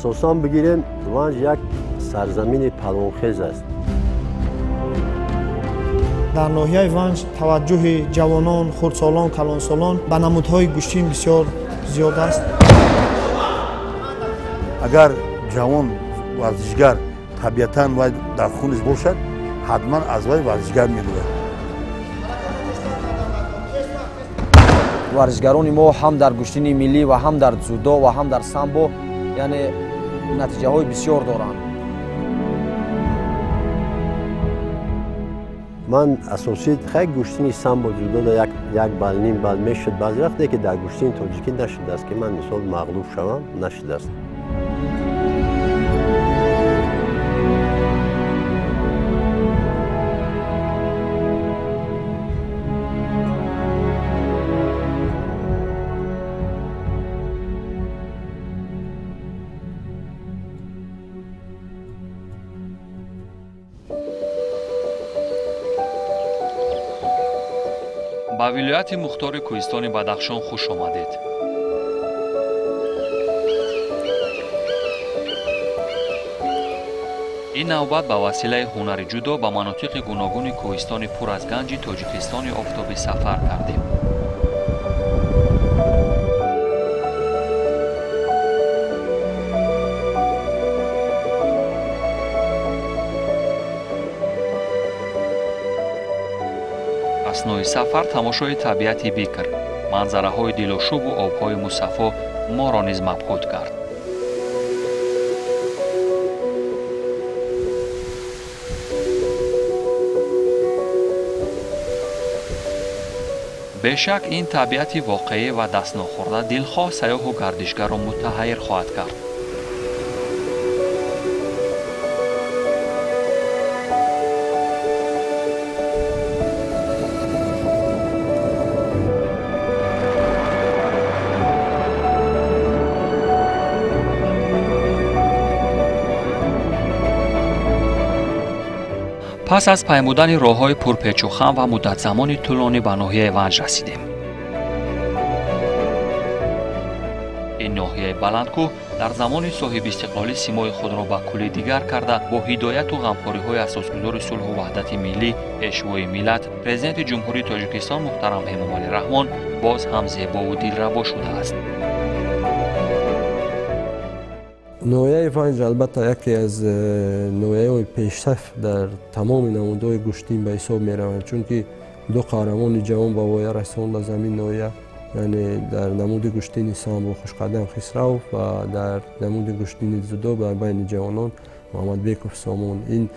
Асосан бигирем, Ванҷ як сарзамини палонхез аст. Дар ноҳияи Ванҷ таваҷҷӯҳи ҷавонон, хурдсолон, калонсолон ба намудҳои гӯштин бисёр зиёд аст. Агар ҷавон варзишгар табиатан вай дар хунаш бошад, ҳатман аз вай варзишгар мебурад. Варзишгарони мо ҳам дар гӯштини миллӣ ва ҳам дар дзюдо ва ҳам дар самбо, яъне натиҷаҳои бисёр доранд. Ман асосӣ хай гӯштини самбо дзюдо як бал ним бал мешуд баъзе вақте ки дар гӯштини тоҷикӣ нашудааст ки ман мисол мағлуб шавам, нашудааст. Ба вилояти мухтори кӯҳистони Бадахшон хуш омадед. Ин навбат ба василаи ҳунари ҷудо ба манотиқи гуногуни кӯҳистони пур аз ганҷи Тоҷикистони офтобӣ сафар кардем. Аснои сафар тамошои табиати бикр, манзараҳои дилошӯбу обҳои мусаффо моро низ мабҳут кард. Бешак, ин табиати воқеӣ ва дастнохӯрда дилхоҳ сайёҳу гардишгарро мутаҳайир хоҳад кард. Пас аз паймудани роҳҳои пурпечухам ва муддатзамони тӯлонӣ ба ноҳияи Ванҷ расидем. Ин ноҳияи баландкӯҳ дар замони соҳибистиқлолӣ симои худро ба куллӣ дигар карда, бо ҳидояту ғамхориҳои асосгузори сулҳу ваҳдати миллӣ, пешвои миллат, президенти Ҷумҳурии Тоҷикистон муҳтарам Эмомалӣ Раҳмон боз ҳам зебову дилрабо шудааст. Ноҳияи Ванҷ албатта яке аз ноҳияҳои пешсаф дар тамоми намудҳои гӯштин ба ҳисоб мераванд, чунки ду қаҳрамони ҷавон ба воя расонда замин ноҳия, яъне дар намуди гӯштини самбо Хушқадам Хисравов ва дар намуди гӯштини дзюдо дар байни ҷавонон Муҳаммадбеков Сомон. Ин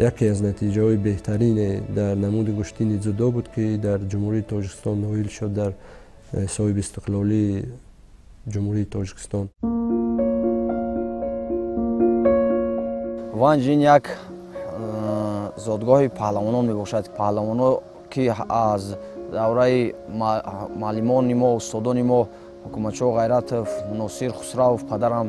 яке аз натиҷаҳои беҳтарине дар намуди гӯштини дзюдо буд, ки дар Ҷумҳурии Тоҷикистон ноил шуд дар соҳибистиқлолии Ҷумҳурии Тоҷикистон. Ванҷ ин як зодгоҳи паҳлавонон мебошад. Паҳлавоно ки аз давраи муаллимони мо, устодони мо Ҳукуматшоҳ Ғайратов, Носир Хусравов, падарам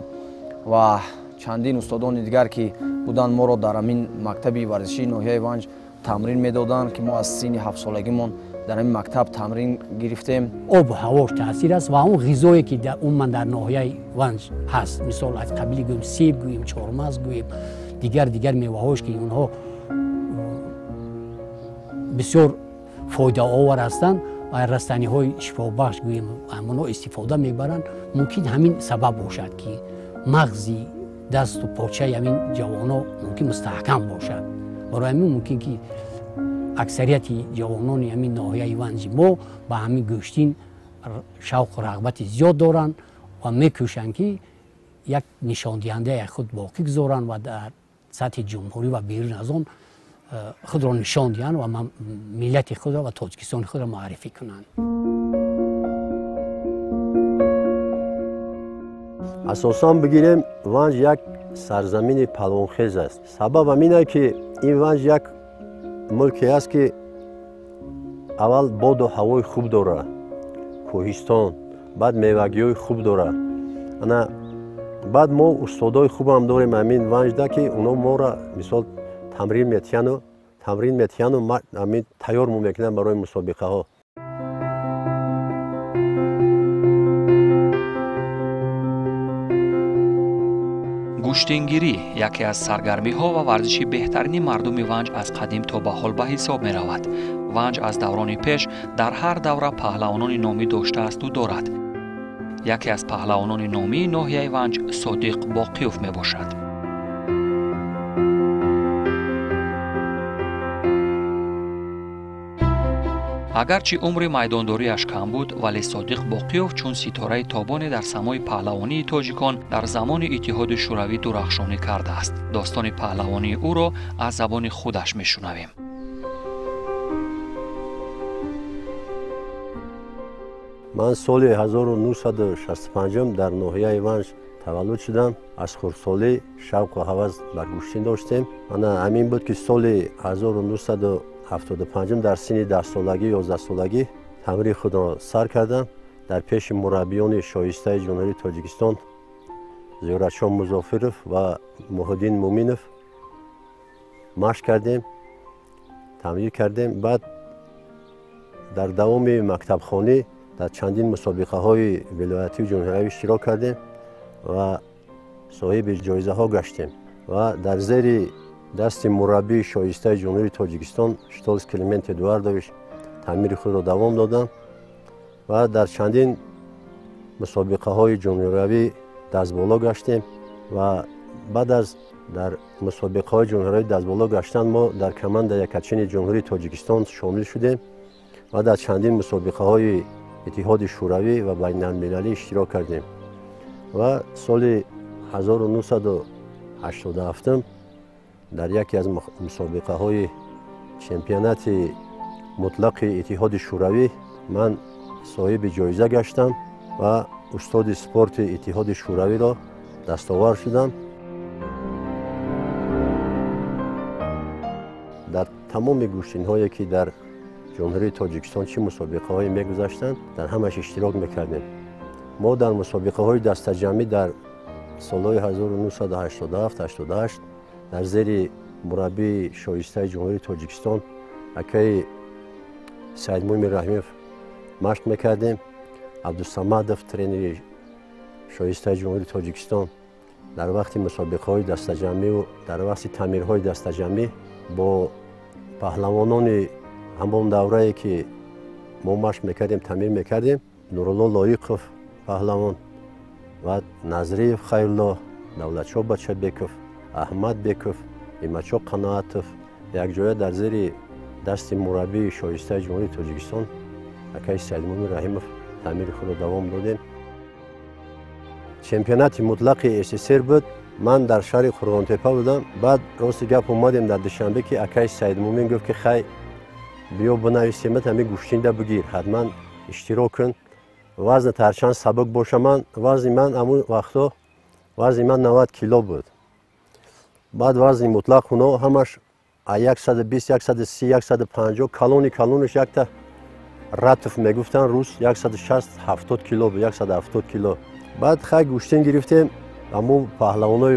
ва чандин устодони дигар ки буданд, моро дар ҳамин мактаби варзишии ноҳияи Ванҷ тамрин медоданд, ки мо аз синни ҳафтсолагимон дар ҳамин мактаб тамрин гирифтем. Обу ҳавош таъсир аст ва он ғизое ки умуман дар ноҳияи Ванҷ ҳаст, мисол аз қабили гӯем себ гӯем, чормағз гӯем, дигар меваҳош ки онҳо бисёр фоидаовар ҳастанд ва растаниҳои шифобахш гӯем, ҳамонҳо истифода мебаранд. Мумкин ҳамин сабаб бошад, ки мағзи дасту почаи ҳамин ҷавонҳо мумкин мустаҳкам бошад. Барои ҳамин мумкин ки аксарияти ҷавонони ҳамин ноҳияи Ванҷи мо ба ҳамин гӯштин шавқу рағбати зиёд доранд ва мекӯшанд, ки як нишондиҳандаи худ боқӣ гузоранд ва дар сатҳи ҷумҳурӣ ва берун аз он худро нишон диҳанд ва миллати худро ва Тоҷикистони худро муаррифӣ кунанд. Асосан бигирем, Ванҷ як сарзамини палонхез аст. Сабаб ҳамин аст, ки ин Ванҷ як мулке аст, ки аввал боду ҳавои хуб дорад, кӯҳистон, баъд мевагиҳои хуб дорад. Ана баъд мо устодои хубам дорем ҳамин Ванҷда, ки оно моро мисол тамрин метиҳану ҳамин тайёр мо мекунанд барои мусобиқаҳо. Гӯштингирӣ яке аз саргармиҳо ва варзиши беҳтарини мардуми Ванҷ аз қадим то ба ҳол ба ҳисоб меравад. Ванҷ аз даврони пеш дар ҳар давра паҳлавонони номӣ доштаасту дорад. Яке аз паҳлавонони номии ноҳияи Ванҷ Содиқ Боқиёв мебошад. Агарчи умри майдондориаш кам буд, вале Содиқ Боқиёв чун ситораи тобоне дар самои паҳлавонии тоҷикон дар замони Иттиҳоди Шӯравӣ дурахшонӣ кардааст. Достони паҳлавонии ӯро аз забони худаш мешунавем. Ман соли 1965 дар ноҳияи Ванҷ таваллуд шудам. Аз хурдсолӣ шавқу ҳавас ба гӯштин доштем. Ана ҳамин буд, ки соли 1975 дар синни 10-солагӣ, 11-солагӣ тамрини худро сар кардам. Дар пеши мураббиёни шоистаи Ҷумҳурии Тоҷикистон Зиёратшоҳ Музофиров ва Муҳиддин Муминов машқ кардем, тамрин кардем. Баъд дар давоми мактабхонӣ дар чандин мусобиқаҳои вилоятию ҷумҳуриявӣ иштирок кардем ва соҳиби ҷоизаҳо гаштем ва дар зери дасти мураббии шоистаи Ҷумҳурии Тоҷикистон Штолс Климент Эдуардович тамири худро давом додам ва дар чандин мусобиқаҳои ҷумҳуриявӣ дастболо гаштем ва баъд аз дар мусобиқаҳои ҷумҳуриявӣ дастболо гаштан мо дар командаи якачини Ҷумҳурии Тоҷикистон шомил шудем ва дар чандин мусобиқаҳои Иттиҳоди Шӯравӣ ва байналмилалӣ иштирок кардем ва соли 1987 дар яке аз мусобиқаҳои чемпионати мутлақи Иттиҳоди Шӯравӣ ман соҳиби ҷоиза гаштам ва устоди спорти Иттиҳоди Шӯравиро дастовар шудам. Дар тамоми гӯштинҳое ки дар Ҷумҳурии Тоҷикистон чӣ мусобиқаҳое мегузаштанд, дар ҳамаш иштирок мекардем. Мо дар мусобиқаҳои дастаҷамъӣ дар солҳои 1987-88 дар зери мураббии шоистаи Ҷумҳурии Тоҷикистон акаи Саидмумин Раҳимов машқ мекардем. Абдусамадов, тренери шоистаи Ҷумҳурии Тоҷикистон, дар вақти мусобиқаҳои дастаҷамъиву дар вақти таъмирҳои дастаҷамъӣ бо паҳлавонони ҳамон даврае ки мо машқ мекардем, таъмир мекардем, Нурулло Лоиқов паҳлавон ва Назриев Хайрулло, Давлатшоҳ Бачабеков, Аҳмадбеков, Иматшоҳ Қаноатов якҷоя дар зери дасти мураббии шоистаи Ҷумҳурии Тоҷикистон акаи Саидмумин Раҳимов таъмири худро давом додем. Чемпионати мутлақи СССР буд. Ман дар шаҳри Қурғонтепа будам. Баъд рости гап омадем дар Душанбе, ки акаи Саидмумин гуфт, ки хай биё бинависемат, ҳамин гӯштинда бигир, ҳатман иштирок кун. Вазнат ҳарчанд сабук боша, ман вазни ман ҳамун вақтҳо вазни ман 90 кило буд. Баъд вазни мутлақ уно ҳамаш 120, 130, 150, калони калонаш якта Ратов мегуфтанд рус, 160, 70 кило буд, 170 кило. Баъд хай гӯштин гирифтем, ҳамун паҳлавонои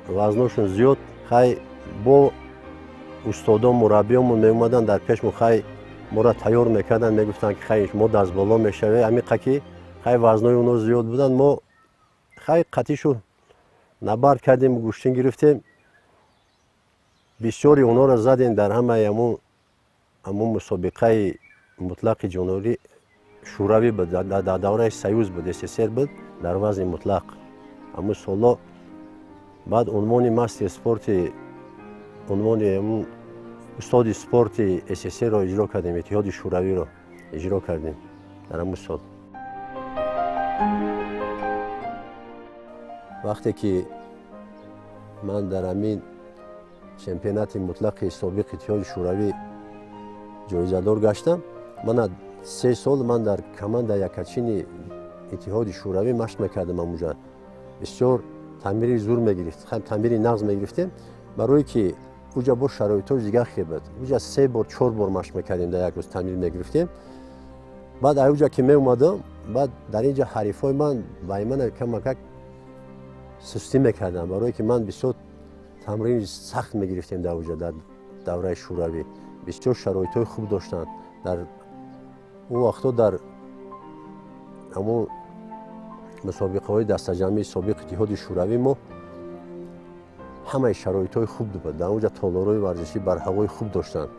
вазношон зиёд, хай бо устодон мураббиёнмон меомаданд дар пешмо, хай моро тайёр мекарданд, мегуфтанд, ки хай мо дастболо мешавем. Ҳамин ки хай вазнои оно зиёд буданд, мо хай қатишу набард кардем, гӯштин гирифтем. Бисёри онҳоро задем дар ҳамаи ҳамун мусобиқаи мутлақи ҷумҳурии Шӯравӣ буд, дар давраи Союз буд, СССР буд, дар вазни мутлақ. Ҳамун солҳо баъд унвони мастер спорти, унвони устоди спорти СССР-ро иҷро кардем, Иттиҳоди Шӯравиро иҷро кардем дар ҳамун сол. Вақте ки ман дар ҳамин чемпионати мутлақи собиқи Иттиҳоди Шӯравӣ ҷоизадор гаштам, мана 3 сол ман дар командаи якачини Иттиҳоди Шӯравӣ машқ мекардам. Ҳамунҷа бисёр таъмири зур мегирифт, таъмири нағз мегирифтем, барое ки уҷа бо шароитҳои дигар хел буд. Уҷа 3 бор, 4 бор машқ мекардем, дар як рӯз таъмир мегирифтем. Баъд уҷа ки меомадам, баъд дар инҷа ҳарифҳои ман ба ман камакак сустӣ мекардам, барое ки ман бисёр тамрини сахт мегирифтем дар уҷа, дар давраи Шӯравӣ. Бисёр шароитҳои хуб доштанд. Дар он вақтҳо дар ҳамон мусобиқаҳои дастаҷамъии собиқ Иттиҳоди Шӯравӣ мо Ҳамаи шароитҳои хуб буд. Дар онҷа толорҳои варзишӣ барҳавои хуб доштанд.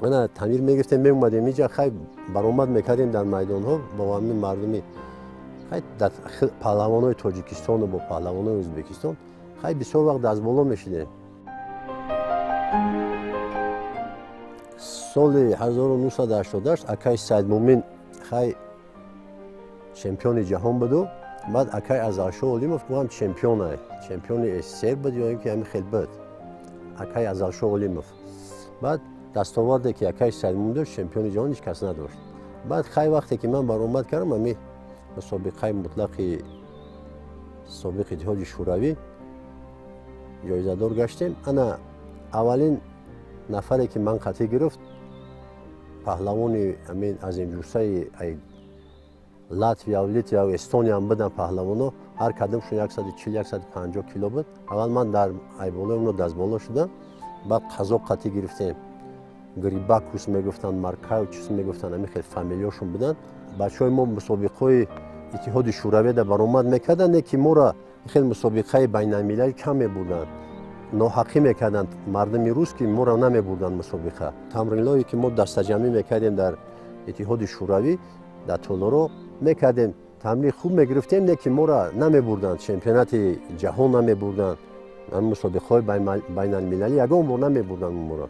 Ана тамир мегирифтем, меомадем инҷа, хай баромад мекардем дар майдонҳо бо ҳамин мардуми, хай дар паҳлавонҳои Тоҷикистону бо паҳлавонҳои Ӯзбекистон, хай бисёр вақт дастболо мешидем. Соли 1988 акай Саидмумин хай чемпиони ҷаҳон буду, баъд акай Азалшо Олимов ӯ ҳам чемпион, чемпиони СССР буд ё ин ки ҳамин хел буд, акай Азалшо Олимов. Баъд дастоварде ки акай Саидмумин дошт, чемпиони ҷаҳон ҳеҷ кас надошт. Баъд хай вақте ки ман баромад кардам, ҳамин мусобиқаи мутлақи собиқ Иттиҳоди Шӯравӣ ҷоизадор гаштем. Ана аввалин нафаре ки ман қатъӣ гирифт, паҳлавони ҳамин азимҷусаи Латвия, Литвия, Эстониям буданд паҳлавоно, ҳар кадомшон 140-150 кило буд. Аввал ман дар айболои оно дастболо шудам, баъд қазоқ қатъӣ гирифтем. Грибакус мегуфтанд, Маркаючус мегуфтанд, ҳамин хел фамилиёшон буданд. Бачаҳои мо мусобиқаҳои Иттиҳоди Шӯравида баромад мекарданд, не ки моро хел мусобиқаи байналмилалӣ кам мебурданд. Ноҳақӣ мекарданд мардуми рус, ки моро намебурданд мусобиқа. Тамринҳое ки мо дастаҷамъӣ мекардем дар Иттиҳоди Шӯравӣ, дар толоро мекардем, тамрин хуб мегирифтем, не ки моро намебурданд, чемпионати ҷаҳон намебурданд, ҳамин мусобиқаҳои байналмилалӣ ягон бор намебурданд моро.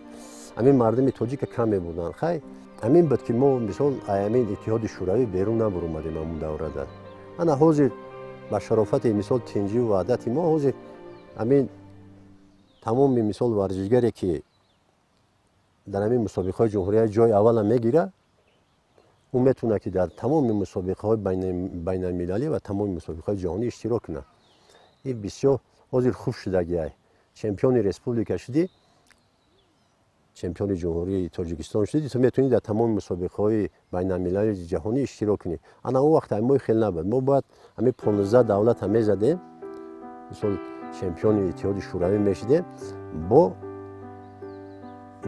Ҳамин мардуми тоҷика кам мебурданд. Хай ҳамин буд ки мо мисол ҳамин Иттиҳоди Шӯравӣ берун набаромадем ҳамун даврада. Ана ҳозир ба шарофати мисол тинҷиву ваҳдати мо ҳозир ҳамин тамоми мисол варзишгаре ки дар ҳамин мусобиқаҳои ҷумҳурия ҷои аввала мегирад, ӯ метавонад ки дар тамоми мусобиқаҳои байналмилалӣ ва тамоми мусобиқаҳои ҷаҳонӣ иштирок кунад. Ин бисёр ҳозир хуб шудагиай. Чемпиони республика шудӣ, чемпиони ҷумҳурии Тоҷикистон шудӣ, ту метавонӣ дар тамоми мусобиқаҳои байналмилалии ҷаҳонӣ иштирок кунӣ. Ана он вақт мо хел набуд. Мо бояд ҳамин 15 давлата мезадем, мисол чемпиони Иттиҳоди Шӯравӣ мешидем, бо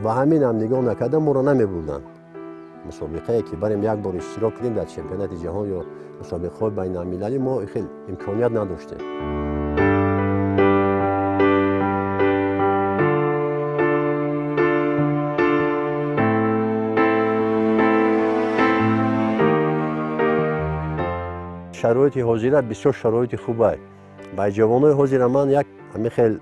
ба ҳамин ҳам нигоҳ накарда моро намебурданд. Мусобиқае ки барем як бор иштирок кунем дар чемпионати ҷаҳон ё мусобиқаҳои байналмилалӣ, мо хел имконият надоштем. Шароити ҳозира бисёр шароити хубай. Ба ҷавонои ҳозира ман як ҳамин хел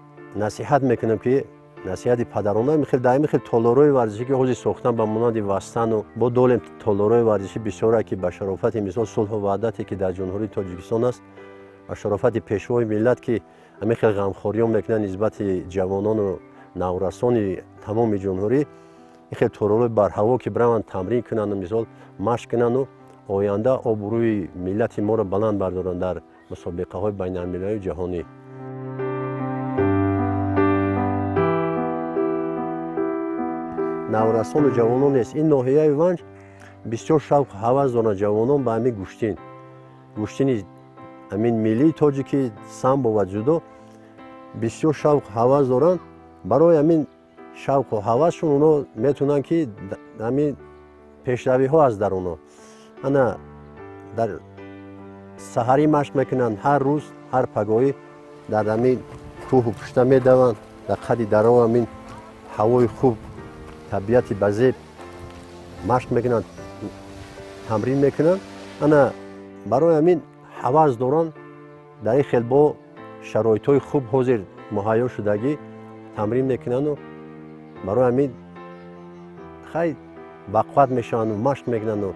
насиҳат мекунам, ки насиҳати падарона ҳамин хел дар ҳамин хел толорҳои варзишӣ ки ҳозир сохтан ба монанди Вастану бо долем толорҳои варзишӣ бисёре ки ба шарофати мисол сулҳу ваҳдате ки дар Ҷумҳурии Тоҷикистон аст, ба шарофати пешвои миллат ки ҳамин хел ғамхориён мекунанд нисбати ҷавонону наврасони тамоми ҷумҳурӣ, ин хел толорҳои барҳаво ки бираванд тамрин кунанду мисол машқ кунанду оянда обрӯи миллати моро баланд бардоранд дар мусобиқаҳои байналмилалию ҷаҳонӣ. Наврасону ҷавонон нест. Ин ноҳияи Ванҷ бисёр шавқу ҳавас доранд ҷавонон ба ҳамин гӯштин. Гӯштини ҳамин миллии тоҷикӣ, самбо ва ҷудо бисёр шавқу ҳавас доранд. Барои ҳамин шавқу ҳавасшон оно метавонанд ки ҳамин пешравиҳо аст дар оно. Ана дар саҳарӣ машқ мекунанд ҳар рӯз, ҳар пагоҳӣ дар ҳамин кӯҳу пушта медаванд, дар қади даро ҳамин ҳавои хуб, табиати базеб машқ мекунанд, тамрин мекунанд. Ана барои ҳамин ҳавас доранд дар ин хел бо шароитҳои хуб ҳозир муҳайё шудагӣ тамрин мекунанду барои ҳамин хай бақувват мешаванду машқ мекунанду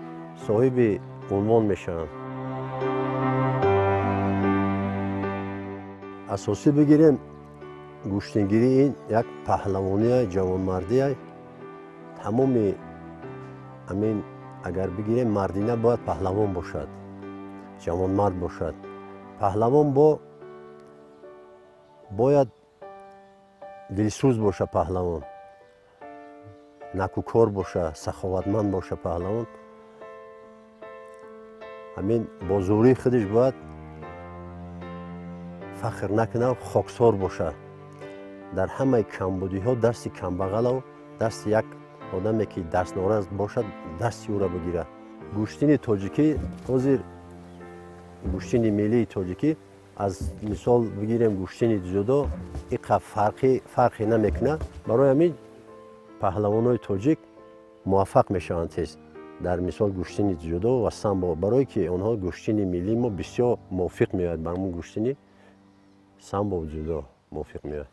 соҳиби унвон мешаванд. Асосӣ бигирем, гӯштингирӣ ин як паҳлавония, ҷавонмардия. Тамоми ҳамин агар бигирем, мардина бояд паҳлавон бошад, ҷавонмард бошад. Паҳлавон бояд дилсӯз боша, паҳлавон накӯкор боша, саховатманд боша. Паҳлавон ҳамин бо зӯрии худаш бояд фахр накунад, хоксор боша. Дар ҳамаи камбудиҳо дасти камбағалав, дасти як одаме ки дастнораз бошад, дасти ӯро бигирад. Гӯштини тоҷикӣ ҳозир гӯштини миллии тоҷикӣ Аз мисол бигирем гӯштини дзюдо иқа фарқе намекунад. Барои ҳамин паҳлавонои тоҷик муваффақ мешаванд тез дар мисол гӯштини дзюдо ва самбо, барое ки онҳо гӯштини миллии мо бисёр мувофиқ меояд, ба ҳамун гӯштини самбо дзюдо мувофиқ меояд.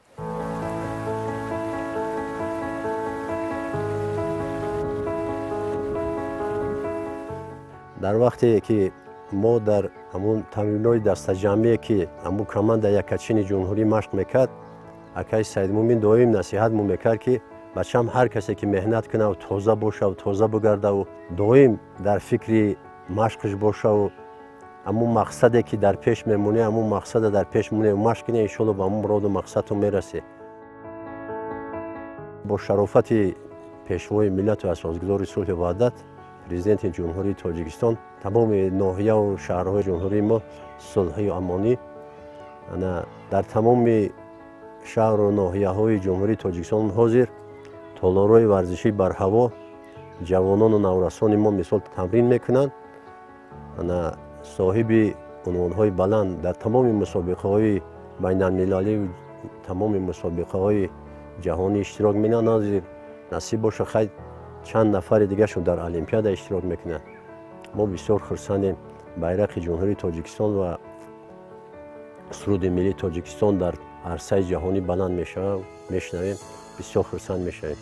Дар вақте ки мо дар ҳамун тамринҳои дастаҷамъие ки ҳамун команда якачини ҷумҳурӣ машқ мекард, акаи Саидмумин доим насиҳатмо мекард, ки бачам, ҳар касе ки меҳнат кунаву тоза бошаву тоза бигардаву доим дар фикри машқаш бошаву ҳамун мақсаде ки дар пеш мемонӣ, ҳамун мақсада дар пеш монӣ машқ кунӣ, иншоалло ба ҳамун муроду мақсадту мерасӣ. Бо шарофати пешвои миллату асосгузори сулҳу ваҳдат, президенти Ҷумҳурии Тоҷикистон, тамоми ноҳияву шаҳрҳои ҷумҳурии мо сулҳию амонӣ. Дар тамоми шаҳру ноҳияҳои Ҷумҳурии Тоҷикистон ҳозир толорҳои варзишӣ барҳаво, ҷавонону наврасони мо мисол тамрин мекунанд. Соҳиби унвонҳои баланд дар тамоми мусобиқаҳои байналмилалӣ, тамоми мусобиқаҳои ҷаҳонӣ иштирок менамоянд. Ҳозир насиб боша, хай чанд нафари дигаршон дар олимпиада иштирок мекунанд. Мо бисёр хурсандем, байрақи Ҷумҳурии Тоҷикистон ва суруди миллии Тоҷикистон дар арсаи ҷаҳонӣ баланд мешавад, мешунавем, бисёр хурсанд мешавем.